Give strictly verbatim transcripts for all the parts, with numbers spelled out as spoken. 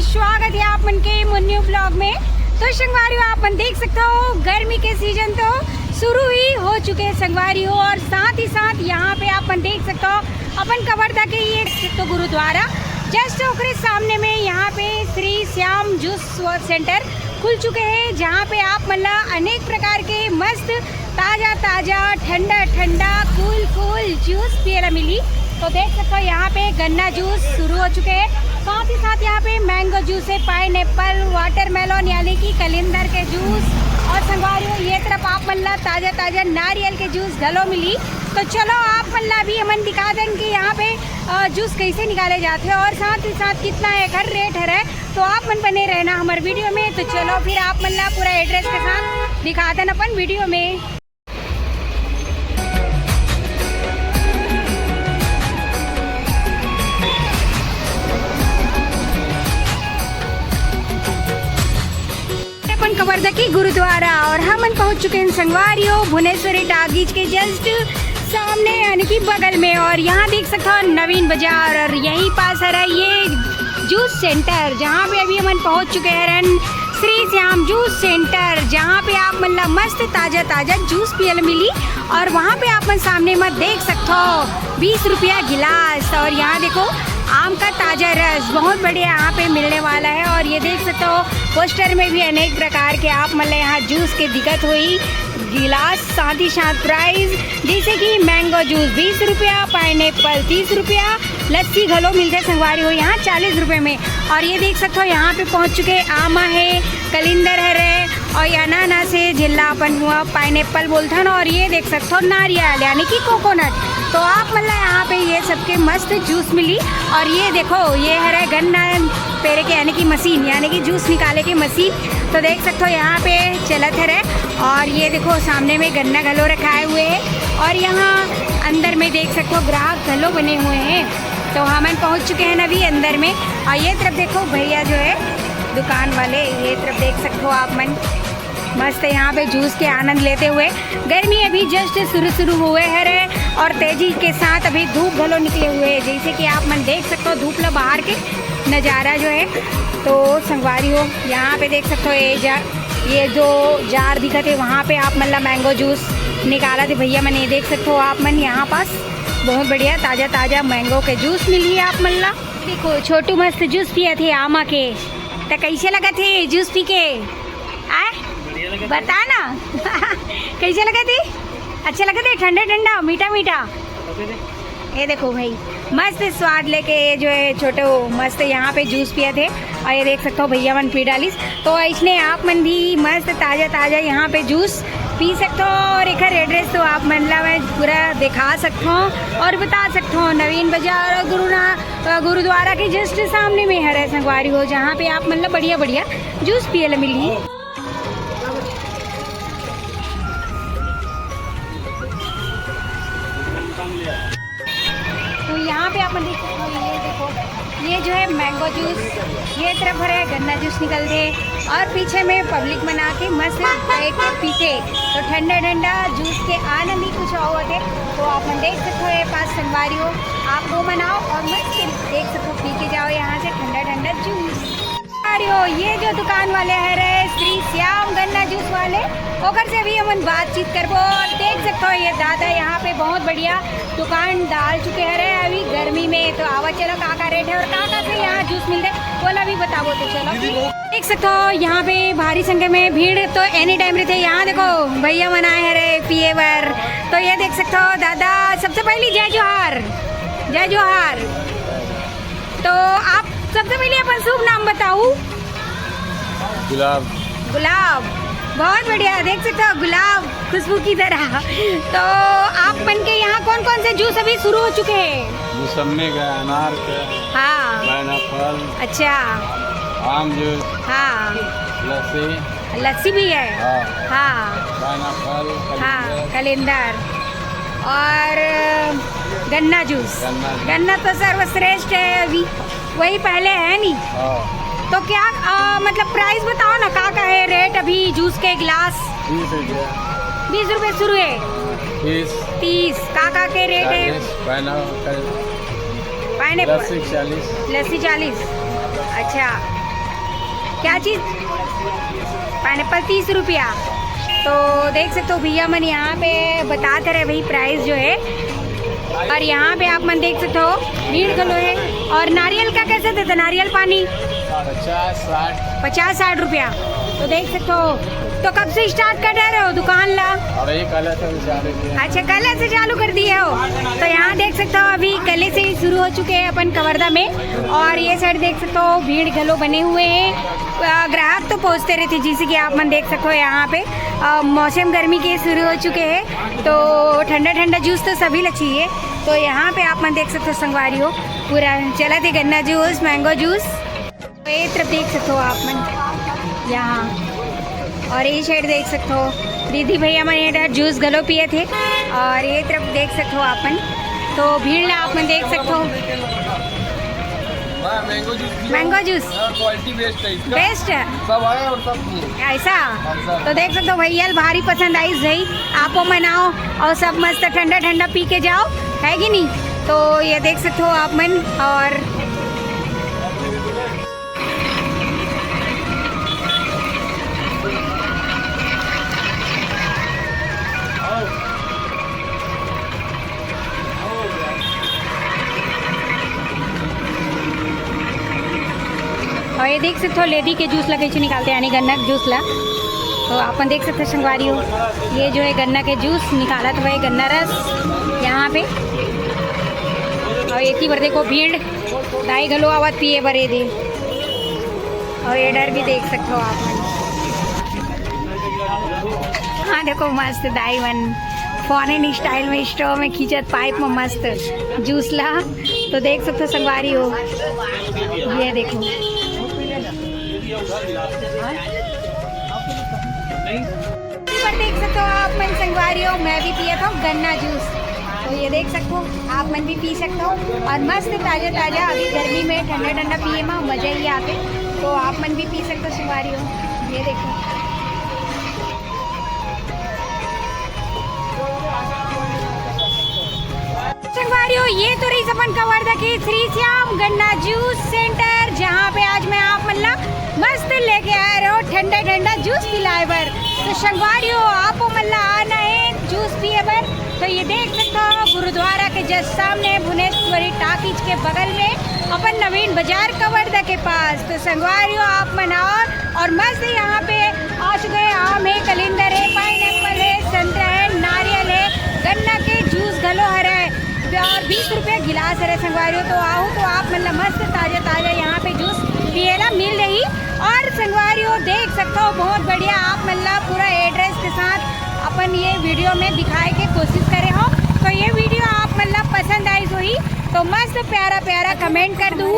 स्वागत है आप मन के मोर न्यू ब्लॉग में। तो संगवारी हो, आप मन देख सकते हो, गर्मी के सीजन तो शुरू ही हो चुके हैं संगवारी हो, और साथ ही साथ यहाँ पे आप मन देख सकते हो अपन कवर्धा के ये तो गुरुद्वारा, जस्ट ओकरे सामने में यहाँ पे श्री श्याम जूस सेंटर खुल चुके हैं, जहाँ पे आप मन ला अनेक प्रकार के मस्त ताजा ताजा, ठंडा ठंडा, कूल कूल जूस पिए ला मिली। तो देख सकते हो, यहाँ पे गन्ना जूस शुरू हो चुके हैं, साथ ही साथ यहाँ पे मैंगो जूस है, पाइन एप्पल, वाटरमेलन यानी कि कलिंदर के जूस, और संगवारी हो, ये तरफ आप मन ला ताजा ताजा नारियल के जूस घलो मिली। तो चलो, आप मन ला भी हमन दिखा देन कि यहाँ पे अ, जूस कैसे निकाले जाते हैं और साथ ही साथ कितना एकर रेट हरे। तो आप मन बने रहना हमारे वीडियो में। तो चलो, फिर आप मन ला पूरा एड्रेस के साथ दिखा देन अपन वीडियो में। अपन कवर्धा की गुरुद्वारा और हमन पहुंच चुके हैं संगवारी हो भुवनेश्वरी टाकीज के जस्ट सामने यानी कि बगल में। और यहाँ देख सकते हो नवीन बाजार और यहीं पास हरा ये जूस सेंटर, जहाँ पे अभी हमन पहुँच चुके हैं श्री श्याम जूस सेंटर, जहाँ पे आप मन ला मस्त ताजा ताजा जूस पियल मिली। और वहाँ पे आप मन सामने में देख सकते हो बीस रुपया गिलास। और यहाँ देखो आम का ताजा रस बहुत बढ़िया यहाँ पे मिलने वाला है। और ये देख सकते हो पोस्टर में भी अनेक प्रकार के आप मन ला यहाँ जूस के दिक्कत हुई गिलास, साथ ही साथ प्राइस जैसे कि मैंगो जूस बीस रुपया, पाइनएप्पल तीस रुपया, लस्सी घलो मिलथे संगवारी हो यहाँ चालीस रुपये में। और ये देख सकते हो यहाँ पे पहुँच चुके आमा है, कलिंदर हरे और ये अनानास है, जिल्ला अपन हुआ पाइनएप्पल बोलथन। और ये देख सकते हो नारियल यानी कि कोकोनट। तो आप मन ला यहाँ पे ये सबके मस्त जूस मिली। और ये देखो, ये हरे गन्ना पेरे के यानी कि मशीन यानी कि जूस निकाले के मशीन। तो देख सकते हो यहाँ पे चलत हरे। और ये देखो सामने में गन्ना घलो रखाए हुए है और यहाँ अंदर में देख सकते हो ग्राहक घलो बने हुए हैं। तो हमन पहुँच चुके हैं अभी अंदर में। और ये तरफ देखो भैया जो है दुकान वाले, ये तरफ देख सकते हो आप मन मस्त यहाँ पे जूस के आनंद लेते हुए। गर्मी अभी जस्ट शुरू शुरू हुए हरे और तेजी के साथ अभी धूप घलो निकले हुए हैं, जैसे कि आप मन देख सकते हो धूप ला बाहर के नज़ारा जो है। तो संगवारी हो यहाँ पे देख सकते हो ये जा ये जो जार दिखत है वहाँ पे आप मन ला मैंगो जूस निकालत हे भैया मन। ये देख सकते हो आप मन यहाँ पास बहुत बढ़िया ताजा ताजा मैंगो के जूस मिली आप मन ला। देखो छोटू मस्त जूस पियत हे आमा के। त कैसे लगत हे जूस पी के? आय बता ना। कैसे लगत हे? अच्छा लगत हे, ठंडा ठंडा मीठा मीठा। ये देखो भाई मस्त स्वाद लेके ये जो है छोटू मस्त यहाँ पे जूस पियत हे। और ये देख सकते हो भैया मन पी डालिस। तो इसने आप मन भी मस्त ताजा ताजा यहाँ पे जूस पी सकते हो। और एकर एड्रेस तो आप मन ला मैं पूरा दिखा सकते हो और बता सकते हो नवीन बाजार और गुरुना गुरुद्वारा के जस्ट सामने में हरे संगवारी हो, जहाँ पे आप मन ला बढ़िया बढ़िया जूस पिए ला मिली। तो यहाँ पे आप मन देख सकते हो, ये देखो, ये जो है मैंगो जूस, ये तरफ हरे गन्ना जूस निकलथे और पीछे में पब्लिक बना के मस्त बैठ के पीथे। तो ठंडा ठंडा जूस के आनंद ही कुछ और होथे। तो आप मन देख सकते हो ये पास संगवारी हो, आप वो मनाओ और मस्त देख सको पी के जाओ यहाँ से ठंडा ठंडा जूस। अरे हो, ये जो दुकान वाले हरे श्री श्याम गन्ना जूस वाले, ओकर से भी हमन बातचीत करबो। और देख सकते हो ये दादा यहाँ पे बहुत बढ़िया दुकान डाल चुके हरे अभी गर्मी में। तो आवा चलो का का रेट है और का का से यहाँ जूस मिलथे, वो ला भी बताबो। तो चलो देख सकते हो यहाँ पे भारी संख्या में भीड़ तो एनी टाइम रहथे। यहाँ देखो भैया मन आए हरे पिए बर। तो ये देख सकते हो दादा, सबसे पहली जय जोहार, जय जोहार। तो आप सबसे पहले अपन शुभ नाम बताओ। गुलाब। गुलाब, बहुत बढ़िया, देख सकते हो गुलाब खुशबू की तरह। तो आप मन के यहाँ कौन कौन से जूस अभी शुरू हो चुके हैं? मौसम्मी का, अनार का, हाँ। पाइनएप्पल, अच्छा। आम जूस, हाँ। लस्सी, लस्सी भी है। हाँ। हाँ। पाइनएप्पल, हाँ, कलिंदर। कलिंदर और गन्ना जूस। गन्ना जूस। गन्ना तो सर्वश्रेष्ठ है अभी, वही पहले है नहीं। हाँ। तो क्या, आ, मतलब प्राइस बताओ ना, का का है रेट अभी जूस के गिलास? बीस रुपया। बीस रुपये शुरू है। तीस। तीस, का का के रेट है? चालीस, पाइनएप्पल। पाइनएप्पल। लस्सी चालीस। लस्सी चालीस। अच्छा, क्या चीज? पाइनएप्पल तीस रुपया। तो देख सकते हो भैया मन यहाँ पे बतात रहे भाई प्राइस जो है। और यहाँ पे आप मन देख सकते हो भीड़ घलो है। और नारियल का कैसे देते, नारियल पानी? पचास साठ। पचास साठ रुपया। तो देख सकते हो। तो कब से स्टार्ट कर रहे हो दुकान ला? अरे, कल से हम चालू किए। अच्छा, कल से चालू कर दिए हो। तो यहाँ देख सकते हो अभी कल से ही शुरू हो चुके हैं अपन कवर्धा में। और ये साइड देख सकते हो भीड़ घलो बने हुए हैं। अ, ग्राहक तो पहुँचते रहते, जैसे कि आप मन देख सकते हो यहाँ पे अ, मौसम गर्मी के शुरू हो चुके हैं, तो ठंडा ठंडा जूस तो सभी ला चाहिए। तो यहाँ पे आप मन देख सकते हो संगवारी हो, पूरा चलत हे गन्ना जूस, मैंगो जूस। तो ये तरफ देख सकते हो आप मन यहाँ, और ये साइड देख सकते हो दीदी भैया मन ये डर जूस घलो पिए थे। और ये तरफ देख सकते हो आप मन, तो भीड़ ला आप मन देख सकते हो। हाँ, मैंगो जूस भी है। Mango juice. हाँ, क्वालिटी बेस्ट है इसका। बेस्ट है। सब आए और सब पिए। ऐसा? ऐसा। तो देख सकते हो भैया ल भारी पसंद आई भाई, आपो मन आओ और सब मस्त ठंडा ठंडा पी के जाओ, है कि नहीं? तो ये देख सकते हो आप मन। और और ये देख सकते हो लेदी के जूस ला कैसे निकालते हैं, यानी गन्ना के जूस ला। तो आप मन देख सकते हो संगवारी हो, ये जो है गन्ना के जूस निकालत हुए, गन्ना रस यहाँ पे। और एती बर देखो भीड़, दाई घलो आवत पिए बर ये दे। और ये डर भी देख सकते हो आप मन। हाँ देखो मस्त दाई मन फॉरेन स्टाइल में स्ट्रॉ में खींचत पाइप में मस्त जूस ला। तो देख सकते हो संगवारी हो, ये देखो। पर देख सकते हो आप मन संगवारी हो, मैं भी पिया था गन्ना जूस। तो ये देख सकते हो आप मन भी पी सकते हो। और मस्त ताजा ताजा अभी गर्मी में ठंडा ठंडा पिए में मजा ही आते। तो आप मन भी पी सकते हो संगवारी हो। ये देखो संगवारी हो, ये तो रही अपन कवर्धा के श्री श्याम गन्ना जूस सेंटर, जहाँ पे आज मैं आप मन ला मस्त लेके आए रहो ठंडा ठंडा जूस पिलाए बर। तो संगवारी हो, आप मन ला आना है जूस पिए बर। तो ये देख सकते हो गुरुद्वारा के जस्ट सामने भुवनेश्वरी टाकीज के बगल में अपन नवीन बाजार कवर्धा के पास। तो संगवारी हो, आप मन आओ और मस्त यहाँ पे आ चुके हैं। आम है, कलिंदर है, पाइनएप्पल है, संतरा है, नारियल है, गन्ना के जूस घलो हरे और बीस रुपया गिलास हरे संगवारी हो। तो आओ तो आप मतलब मस्त ताजा ताजा यहाँ पे जूस पिए ला मिल रही। और संगवारी हो देख सकते हो बहुत बढ़िया आप मतलब पूरा एड्रेस के साथ अपन ये वीडियो में दिखाए के कोशिश करे हो। तो ये वीडियो आप मतलब पसंद आई होही तो मस्त प्यारा प्यारा कमेंट कर दू।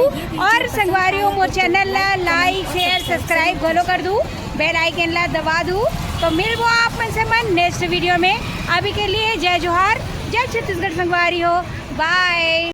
और संगवारी हो मोर चैनल ला लाइक शेयर सब्सक्राइब घलो कर दू, बेल आइकन ला दबा दू। तो मिलबो आप मन से मन नेक्स्ट वीडियो में। अभी के लिए जय जोहार, जय छत्तीसगढ़ संगवारी हो, बाय।